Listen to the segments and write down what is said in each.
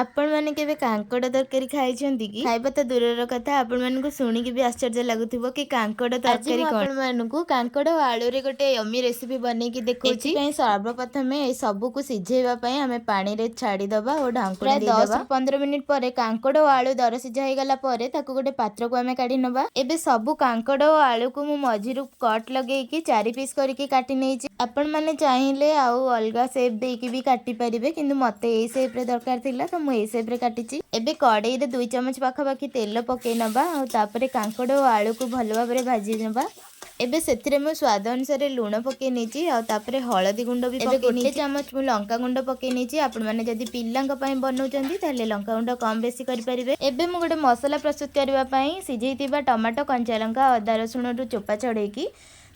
ଆପଣମାନେ କେବେ କାଙ୍କଡ଼ ତରକାରୀ ଖାଇଛନ୍ତି କି? ଖାଇବା ତ ଦୂରର କଥା, ଆପଣମାନଙ୍କୁ ଶୁଣିକି ବି ଆଶ୍ଚର୍ଯ୍ୟ ଲାଗୁଥିବ କି କାଙ୍କଡ଼ ଆଜି ତରକାରୀ ମୁଁ କ'ଣ। ଆପଣମାନଙ୍କୁ କାଙ୍କଡ଼ ଓ ଆଳୁରେ ଗୋଟେ ୟମି ରେସିପି ବନେଇକି ଦେଖାଉଛି। ଏଥିପାଇଁ ସର୍ବପ୍ରଥମେ ଏ ସବୁକୁ ସିଝେଇବା ପାଇଁ ଆମେ ପାଣିରେ ଛାଡ଼ିଦେବା ଓ ଢାଙ୍କୁଣୀ ପ୍ରାୟ ଦେଇଦେବା। 10ରୁ 15 ମିନିଟ୍ ପରେ କାଙ୍କଡ଼ ଓ ଆଳୁ ଦର ସିଝା ହେଇଗଲା ପରେ ତାକୁ ଗୋଟେ ପାତ୍ରକୁ ଆମେ କାଢ଼ି ନେବା। ଏବେ ସବୁ କାଙ୍କଡ଼ ଓ ଆଳୁକୁ ମୁଁ ମଝିରୁ କଟ୍ ଲଗେଇକି 4 ପିସ୍ କରିକି କାଟି ନେଇଛି। ଆପଣମାନେ ଚାହିଁଲେ ଆଉ ଅଲଗା ସେପ୍ ଦେଇକି ବି କାଟି ପାରିବେ, କିନ୍ତୁ ମୋତେ ଏଇ ସେପ୍ରେ ଦରକାର ଥିଲା, ତ ମୁଁ ଏଇ ସେପ୍ରେ କାଟିଛି। ଏବେ କଡ଼େଇରେ 2 ଚାମଚ ପାଖାପାଖି ତେଲ ପକେଇ ନେବା ଆଉ ତାପରେ କାଙ୍କଡ଼ ଓ ଆଳୁକୁ ଭଲ ଭାବରେ ଭାଜି ନେବା। ଏବେ ସେଥିରେ ମୁଁ ସ୍ୱାଦ ଅନୁସାରେ ଲୁଣ ପକେଇ ନେଇଛି ଆଉ ତାପରେ ହଳଦୀ ଗୁଣ୍ଡ ବି ଏବେ ପକେଇ 1 ନେଇଛି। ଚାମଚ ମୁଁ ଲଙ୍କା ଗୁଣ୍ଡ ପକେଇ ନେଇଛି। ଆପଣମାନେ ଯଦି ପିଲାଙ୍କ ପାଇଁ ବନାଉଛନ୍ତି, ତାହେଲେ ଲଙ୍କା ଗୁଣ୍ଡ କମ୍ ବେଶୀ କରିପାରିବେ। ଏବେ ମୁଁ ଗୋଟେ ମସଲା ପ୍ରସ୍ତୁତ କରିବା ପାଇଁ ସିଝେଇଥିବା ଟମାଟୋ, କଞ୍ଚା ଲଙ୍କା, ଅଦା ରସୁଣରୁ ଚୋପା ଛଡ଼େଇକି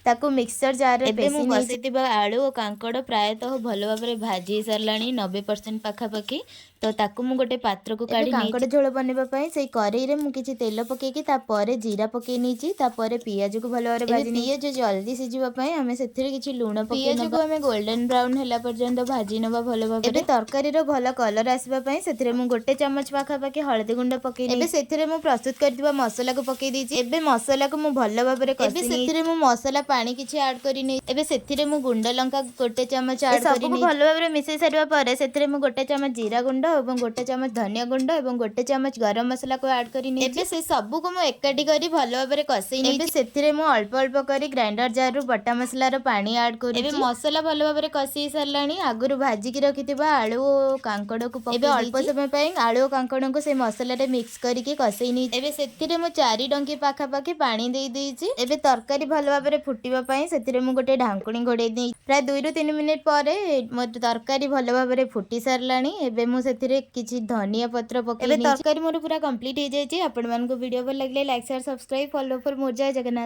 ତାକୁ ମିକ୍ସଚର ଜାରରେ ଏବେ ମୁଁ ପେଶି ନେଇଛି। ବସେଇଥିବା ଆଳୁ ଓ କାଙ୍କଡ଼ ପ୍ରାୟତଃ ଭଲ ଭାବରେ ଭାଜି ହେଇସାରିଲାଣି 90% ପାଖାପାଖି, ତ ତାକୁ ମୁଁ ଗୋଟେ ପାତ୍ରକୁ ଏବେ କାଢ଼ି ନେଇଛି। କାଙ୍କଡ଼ ଝୋଳ ବନେଇବା ପାଇଁ ସେଇ କରେଇରେ ମୁଁ କିଛି ତେଲ ପକେଇକି ତାପରେ ଜିରା ପକେଇ ନେଇଛି। ତାପରେ ପିଆଜକୁ ଭଲ ଭାବରେ ଏବେ ଭାଜି ନେଇଛି। ପିଆଜ ଜଲ୍ଦି ସିଝିବା ପାଇଁ ଆମେ ସେଥିରେ କିଛି ଲୁଣ ପକେଇ ପିଆଜକୁ ନେବା। ଆମେ ଗୋଲ୍ଡେନ୍ ବ୍ରାଉନ୍ ହେଲା ପର୍ଯ୍ୟନ୍ତ ଭାଜି ନେବା ଭଲ ଏବେ ଭାବରେ। ତରକାରୀର ଭଲ କଲର୍ ଆସିବା ପାଇଁ ସେଥିରେ ମୁଁ 1 ଚାମଚ ପାଖାପାଖି ହଳଦୀ ଗୁଣ୍ଡ ପକେଇ ଏବେ ନେଇଛି। ସେଥିରେ ମୁଁ ପ୍ରସ୍ତୁତ କରିଥିବା ମସଲାକୁ ପକେଇ ଦେଇଛି। ଏବେ ମସଲାକୁ ମୁଁ ଭଲ ଭାବରେ ଏବେ କଷି ନେଇଛି। ସେଥିରେ ମୁଁ ମସଲା ପାଣି କିଛି ଆଡ଼୍ କରି ନେଇ ଏବେ ସେଥିରେ ମୁଁ ଗୁଣ୍ଡ ଲଙ୍କା 1 ଚାମଚ ଏ ଆଡ଼୍ କରି ସବୁକୁ ନେଇଛି। ଭଲ ଭାବରେ ମିଶାଇ ସାରିବା ପରେ ସେଥିରେ ମୁଁ 1 ଚାମଚ ଜିରା ଗୁଣ୍ଡ ଏବଂ 1 ଚାମଚ ଧନିଆ ଗୁଣ୍ଡ ଏବଂ 1 ଚାମଚ ଗରମ ମସଲାକୁ ଆଡ଼୍ କରି ନେଇଛି। ଏବେ ସେ ସବୁକୁ ମୁଁ ଏକାଠି କରି ଭଲ ଭାବରେ କଷେଇ ଏବେ ନେଇଛି। ସେଥିରେ ମୁଁ ଅଳ୍ପ ଅଳ୍ପ କରି ଗ୍ରାଇଣ୍ଡର ଜାରରୁ ବଟା ମସଲାର ପାଣି ଆଡ଼୍ ଏବେ କରୁଛି। ମସଲା ଭଲ ଭାବରେ କଷି ହେଇ ସାରିଲାଣି। ଆଗରୁ ଭାଜିକି ରଖିଥିବା ଆଳୁ ଓ କାଙ୍କଡ଼କୁ ଏବେ ପକେଇ ଅଳ୍ପ ଦେଇଛି। ସମୟ ପାଇଁ ଆଳୁ ଓ କାଙ୍କଡ଼କୁ ସେ ମସଲାରେ ମିକ୍ସ କରିକି କଷେଇ ନେଇଛି। ଏବେ ସେଥିରେ ମୁଁ 4 ଡଙ୍କି ପାଖାପାଖି ପାଣି ଦେଇ ଦେଇଛି। ଏବେ ତରକାରୀ ଭଲ ଭାବରେ ଫୁଟିବା ପାଇଁ ସେଥିରେ ମୁଁ ଗୋଟେ ଢାଙ୍କୁଣୀ ଘୋଡ଼େଇ ଦେଇଛି। ପ୍ରାୟ 2ରୁ 3 ମିନିଟ୍ ପରେ ମୋ ତରକାରୀ ଭଲ ଭାବରେ ଫୁଟି ସାରିଲାଣି। ଏବେ ମୁଁ ସେଥିରେ କିଛି ଧନିଆ ପତ୍ର ପକେଇ ଏବେ ନେଇଛି। ତରକାରୀ ମୋର ପୁରା କମ୍ପ୍ଲିଟ୍ ହେଇଯାଇଛି। ଆପଣମାନଙ୍କୁ ଭିଡ଼ିଓ ଭଲ ଲାଗିଲେ like, share, subscribe, follow for more. Jay Jagannath.